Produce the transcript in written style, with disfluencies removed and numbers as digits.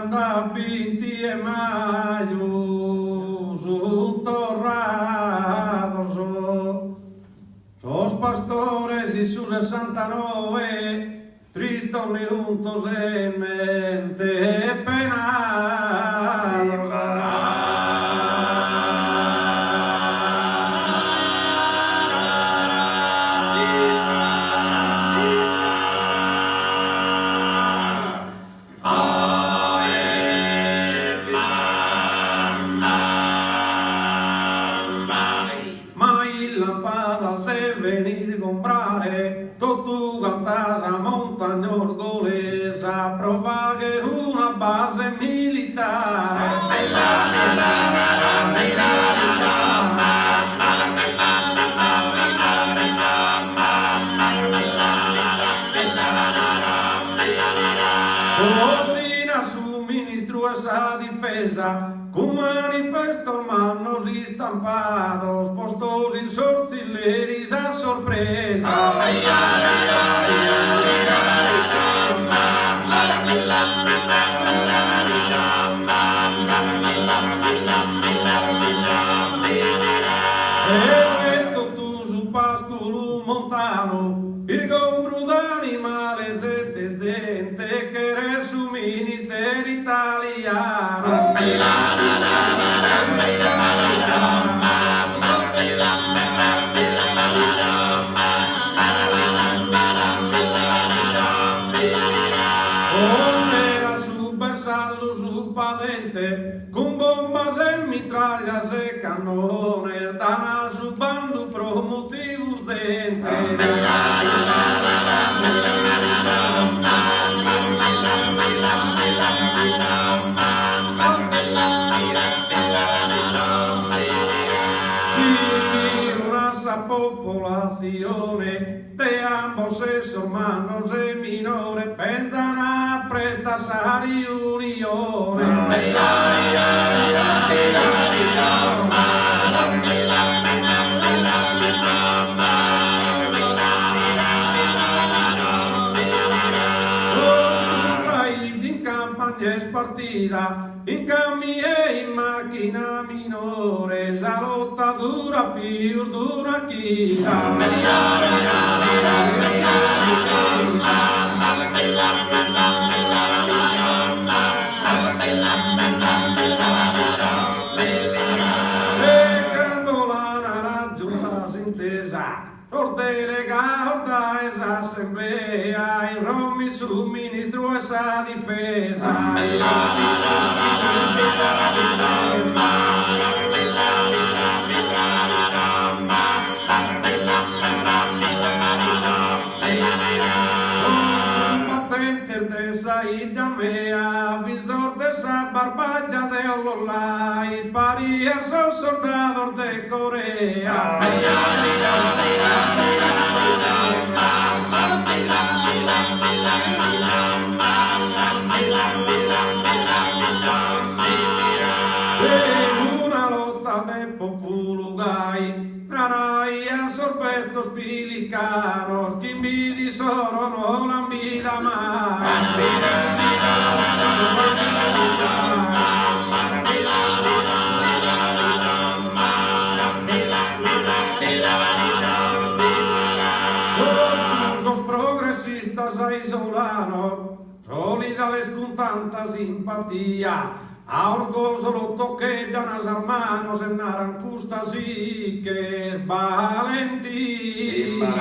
Cando a binti 'e maju sun torrados sos pastores in su sessantanoe tristos ne untos e mente penados. Ma in lampadas deven isgombrare totu canta sa montagna orgolesa pro fagher una base militare. Ordinat su ministru 'e sa difesa cun manifestos mannos istampados postos in sos tzilleris a sorpresa. E totu su pasculu montanu Irgombru d'animales e de zente cheret su ministeru italianu. Ponner a su bersallu su padente Cun bombas e mitraglias e cannones dana su bandu pro motivu urzente. Chi una sa popolatzione De ambos sessos mannos e minores benzan prestu a sa riunione. Totu sa 'idda in campagna est partida In camiu e in macchina minore sa lotta durat pius d'una chida. E cando l'ana raggiunta s'intesa Sos delegados dae s'assemblea in Roma in su ministru 'e sa difesa. Sos cumbatentes de sa 'idda mea, fizos de sa Barbagia de Ollolai, parian sos sordados de Corea. De una lotta de populu gai, naraian sos betzos pilicanos, chi in bida issoro no l'an bida mai. Totu sos progressistas isolanos, solidales cun tanta simpatia, a Orgosolo tocheddan sas manos e naran custa sì ch'est balentia.